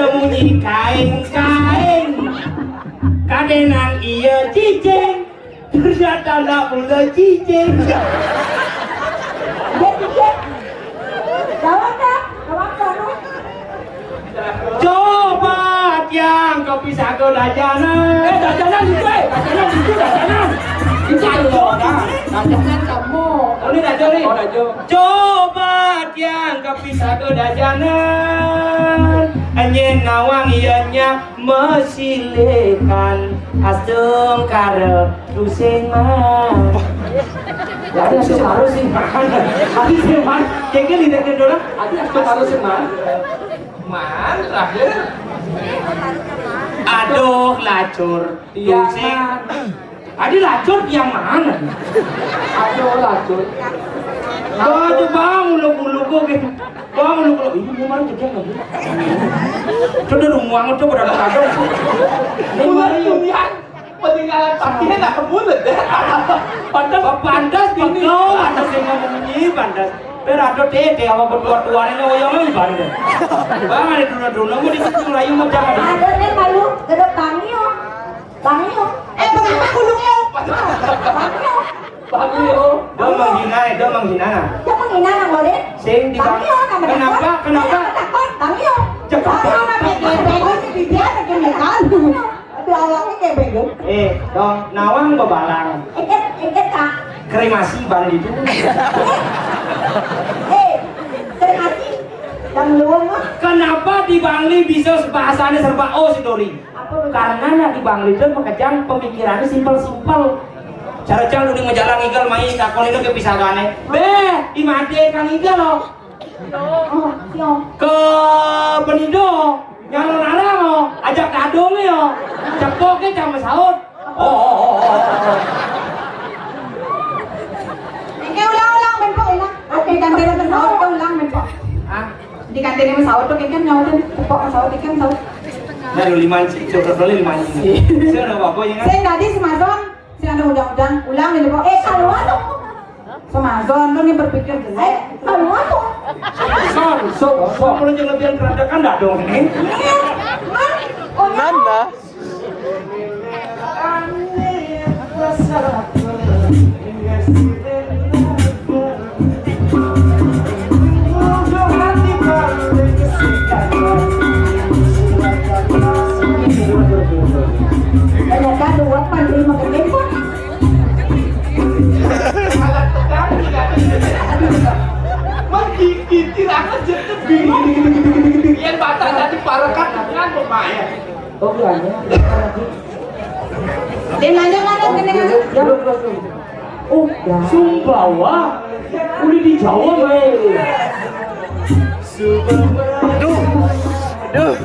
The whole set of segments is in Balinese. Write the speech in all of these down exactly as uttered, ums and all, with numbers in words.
Munyi kaéng-kaéng. Kadénan iya cicing. Ternyata nak mula cicing. Dia cicing. Jawab dah. Jawab dah. Coba tiang ka pisaga dajanan. Eh, dajanan itu, eh. Dajanan itu, dajanan. Itu dajanan. Dajanan kamu. Oh, ini dajanan nih. Oh, dajanan. Coba tiang ka pisaga dajanan. Nyén nawang iya nya masilikan astungkara tusing man. Ya, ada astungkara sih, man. Ada sih, man. Kayaknya di dekat orang. Ada astungkara sih, man. Man, terakhir. Aduh, lacur. Iya, tusing. Man. Adi lacur yang mana? Aduh, lacur. Kau tuh bang, uluk-uluk kok gitu. Bang, uluk-uluk. Ini mau mana ceknya nggak? Coba rumah tuh pada pada. Ini Bulan mari yuk. Durian, peninggalan Fatihnya nggak kebulet ya. Pantas, pantas ini. Kau pantas yang ngomong ini, pantas. Berado tete apa berdua tuanya oyong ini pantas. Bang, ada dulu-dulu mau disitu layu mau jangan. Ada nih malu, gedek tangi, oh. Bang Yo. Eh, kenapa kulungnya? Bang Yo. Bang Yo. Dia menghina, dia menghina. Dia menghina nang boleh. Sing di Bang Yo, nama kenapa? Kenapa? Kenapa takut? Bang Yo. Jangan. Bang Yo, nama bego, bego, si Bibi ada gini kan. Aduh, awalnya kayak bego. Eh, dong, nawang bebalang. Ikat, ikat, Kak. Kremasi bang itu. Eh, kremasi. Yang luar mah. Kenapa di Bangli bisa bahasanya serba oh si Dori? Karena nak di Bangli itu makejang pemikirannya simpel-simpel. Cara cang udah ngejalan igel mai takon itu ke pisagane. Beh, di mate kang igel loh. Oh, yo. Ke Benido, nyalon arang loh, ajak dadong yo. Cepok ke cang mesaut. Oh, oh, oh, oh, oh. Oke, ulang, ulang, menpok, ulang. Oke, dan dari mesaut, ulang, menpok. Ah. Di kantin yang saut tuh kan nyautin tepok saut ikan saut. Nah, lu lima inci, coba beli lima inci. Saya udah apa ya kan? Saya tadi semazon, saya ada udang-udang, ulang di tepok. Eh, kalau apa? Semazon tuh nih berpikir jelek. Eh, kalau apa? Son, so, so, kalau jangan lebih berantakan dah dong ini. Iya, man. Oh, ya. Nanda. Ternyata dua pan lima ke tempo. Alat tekan, kan? Mengkikitir aja jadi bingung. Yang batas tadi parakan dengan pemain. Oh, iya, iya. Dia nanya mana, kena nanya. Ya, belum, belum, belum. Oh, ya. Sumbawa. Udah dijawab, eh. Aduh. Aduh.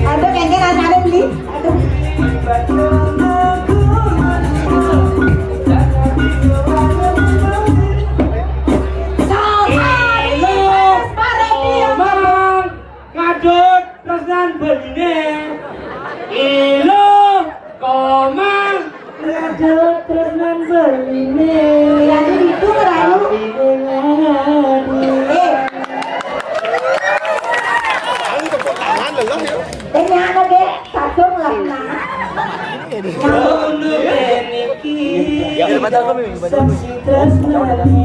Ada kayaknya nanya ada beli. Aduh. Ngadut tresnan beline. Ilo, komang, ngadut tresnan beline. Jadi itu ngerayu. Tapi ngadu. Eh. Tepuk tangan loh, yuk. Tanya apa, Dek? Satu ngelah. Ngono niki. Ya, batal kami, batal kami. Saksi tresnani.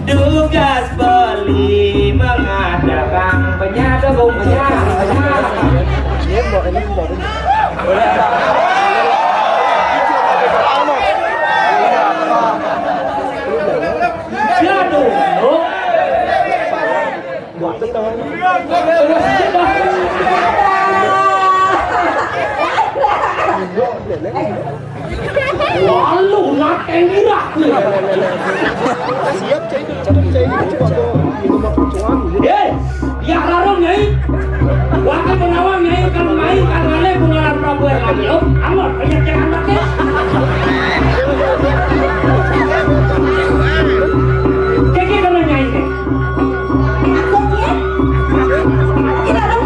Tugas beli mengadakan penyadong penyadong. Iya, Mbak, ini Mbak. Syadong. Lalu ngaten irah. Siap, cai. Cakep, cai. Cuma kau, cuma aku. Eh, ya, larang, Nyai. Wakil penawang, Nyai, kan main, kan ngale, bungaran Prabu Erlangga. Anggur, banyak yang anak, ya. Keke kena, Nyai, nih. Maksudnya? Tidak ada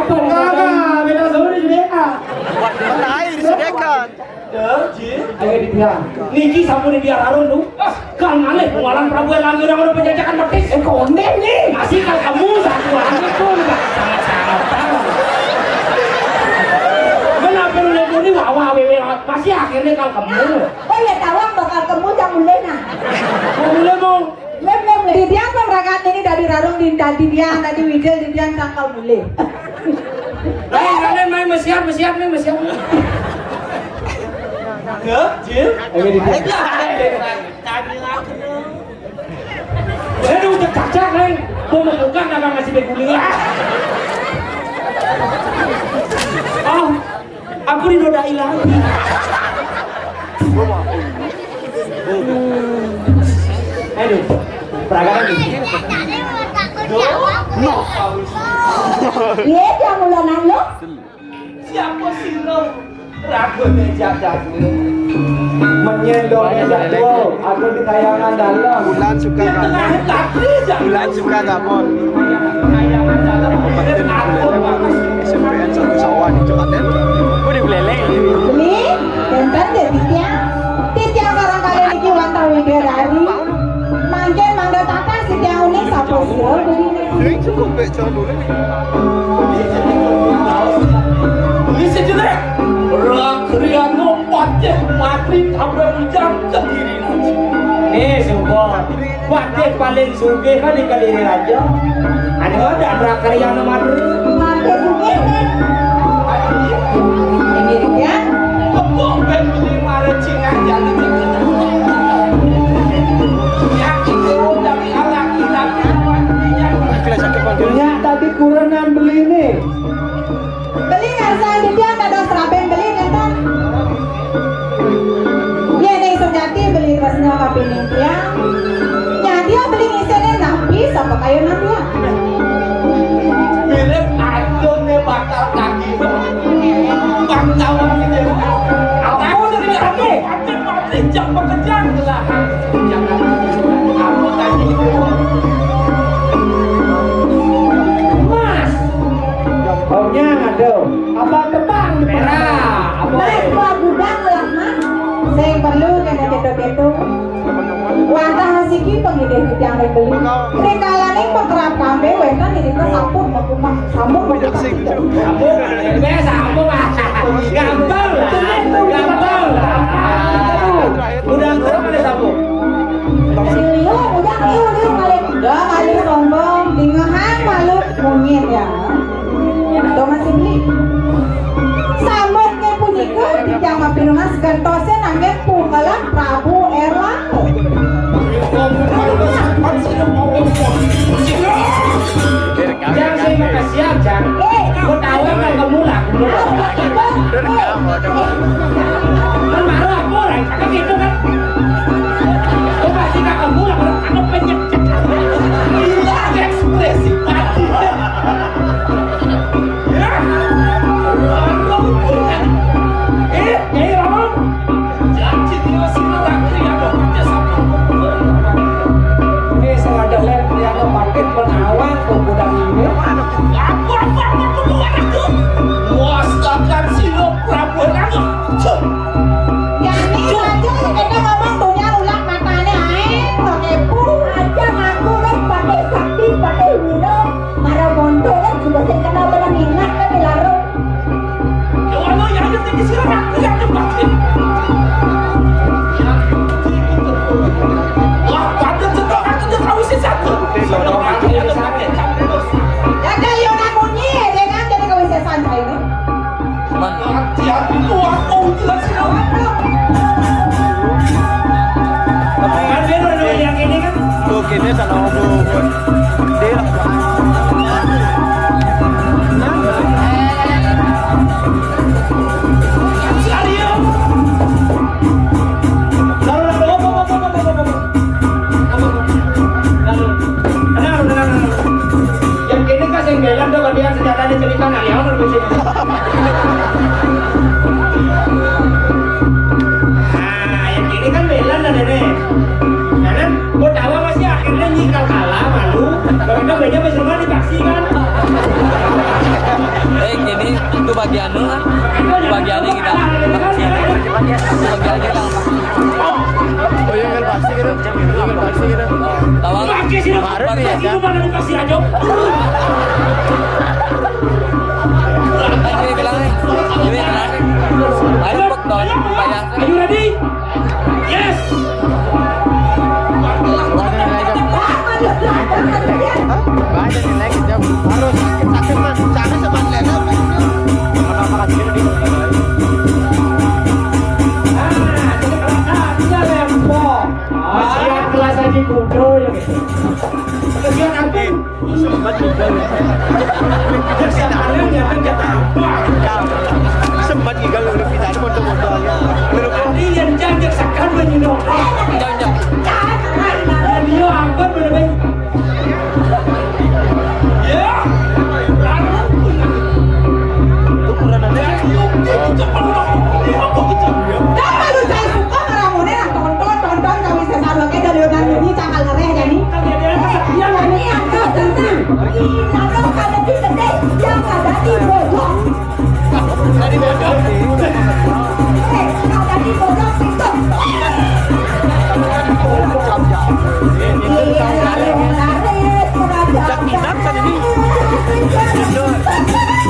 Kakak, beda sama di Judeka. Benar, di Judeka. Ayo dibilang. Niki sampun dibiar Harun, lu. Kang aneh, pengalan Prabu Erlangga orang udah penjajakan petis. Eh, konden nih. Masih kal kamu satu aja pun, Pak. Sangat-sangat. Kenapa lu lihat ini, wawa, wewe, masih akhirnya kal kamu. Oh ya, tawang bakal kamu yang mulai, nah. Mau mulai, mau. Lem, lem, lem. Didian pemerakan ini dari Rarung di, dari Dian, tadi Widel, Didian, sangkal mulai. Main, main, main, mesiap, mesiap, main, mesiap. Ke, Jil? Ayo, di sini. Saya udah cacak, Neng. Mau membuka, kagak masih berguling. Oh, aku dinodai lagi. Aduh, peragakan ini. Iya, jangan ulangan lo. Siapa sih lo? Ragu nih, jago. Menyendok meja tuh, aku di tayangan dalam. Bulan suka gabon. Bulan suka gabon. Kabupaten Buleleng, S M P N satu Sawah di Cekaten. Gue di Buleleng. Beli, bentar deh, Titiang. Titiang barangkali niki wantah widerari. Mangkin mangga tatah Titiang uning sapa sira beli niki. Sing cukup, Mbak, jauh dulu. Ini sejelek. Rakriano Patih Patri Kabel Ujang Kediri. Nih, sumpah. Patih paling sugih kan di Kediri aja. Ada ada Rakriano Madru. Patih sugih. Ini dia. Kok ben beli mare Cina jadi. Yakin dari anak kita. Nya tadi kurenan beli nih. Beli ngarsa Didian dados raben beli nenten. Yén ing sejati beli tresna kapining tiang. Nyadi beli ngisinin nampi sapa kayunan tiang. Mirip adoné bakal kaki. Bangsawan gitu. Apa dari kaki? Jam pekerjaan belahan. Jangan aku tadi itu. Mas. Pokoknya ngadu. Apa tepang? Merah. Apa? Mas, buat gudang lah, Mas. Sing perlu kena keto-keto. Wantah siki pengidih titiang ring beli. Rikalaning pekerap kambe wénten inggih sampun mekumpah. Sambung, Pak. Sambung, Pak. Gampang, Pak. Gampang, Pak. Udah, terus ada sambung. Liu, udah, liu, liu, malih. Udah, malih sombong. Dingehan malu monyét ya. Tuh, masih beli. Sambutnya punika, dijang mapinunas gentosnya nanggen pungkalan Prabu Erlangga. Jang, sing makasihan, Jang. Eh, mau tahu apa kamu laku? Kan marah aku, orang cakep itu kan. Coba sih, kamu laku, aku penyek. Hilang ekspresi tadi. Ya. Orang punya. Eh, Nyai Rama. Janji dina sira rakyat aja sampai. Ini sengaja lihat, lihat pakai penawar pemuda ini. Aku apa, apa, apa, apa, aku? Wastakan sira Prabu Rama. Cuk. Jani raja sing kena ngomong tunyar ulah matane ae, kok kepo. Aja ngaku kan pakai sakti, pakai wira. Para monto kan juga sing kenal bener minat kan dilarang. Wah, pada cetok aku udah kawisi satu. Ada yang munyi ya, dengan jadi kawisesan saya ini. Hati-hati tuh, aku jelas ya. Kan dia udah yang ini kan. Tuh, kene sana, aduh. Gede lah. Serius? Lalu, lalu, apa, apa, apa, apa, apa? Apa, apa? Lalu, tenang, tenang, tenang. Yang kene kan sing belan tuh, bagian senjatane cerita nang ya, ono di sini. Nah, yang kene kan belan dah, Nenek. Nah, kan, mau tahu apa sih akhirnya nyikal kalah, malu. Kalau kita banyak masih rumah dikasih kan. Bagian lu kan? Bagian ini kita. Bagian ini kan. Oh iya, kan pasti gitu. Iya, kan pasti gitu. Tahu nggak? Kemarin nih ya, kan? Kan gue bilang, gue bilang, ayo, pok, dong, bayar. Are you ready? Yes. Banyak yang naik jam. Hah? Banyak yang naik jam. Harus sakit, sakit, man. Sakit sama lele. Makan, makan sendiri di. Nah, jadi kalau nah, dia lempok. Masih kelas aja kudo ya gitu. Kesian aku. Sempat juga. Kesian aku, ya kan, kata apa? Sempat juga lu pindah, ada modal-modalnya. Menurutku, Ini yang jangan sekarang menyinok. Jangan, jangan. Dan dia angkut bener-bener. Ya. ukuran ada. Kenapa lu cari suka ngelamunin yang tonton, tonton kami sesama ke dari udah nyanyi cakal ngereh jadi. Yang ini ada tenang. Ini ada kada di gede, yang ada di bojong. Tadi bocor. Eh, kada di bojong itu. Iya, laris, laris, Jak inap kan ini. Itu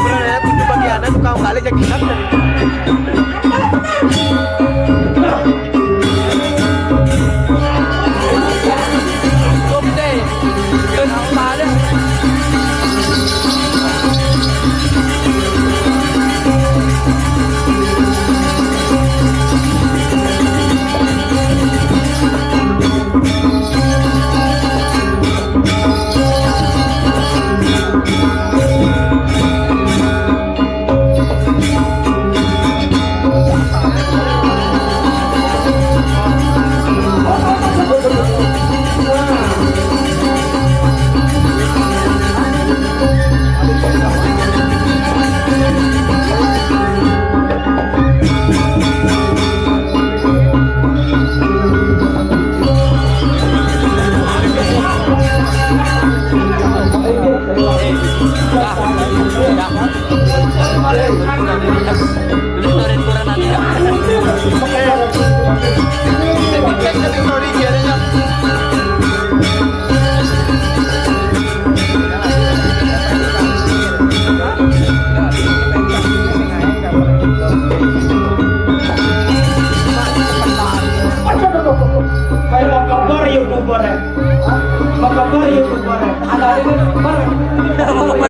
pernah ada tujuh bagianan tukang kali jak inap kan ini. Kayak mau kabar YouTuber ya. Mau kabar YouTuber ya. Ada ini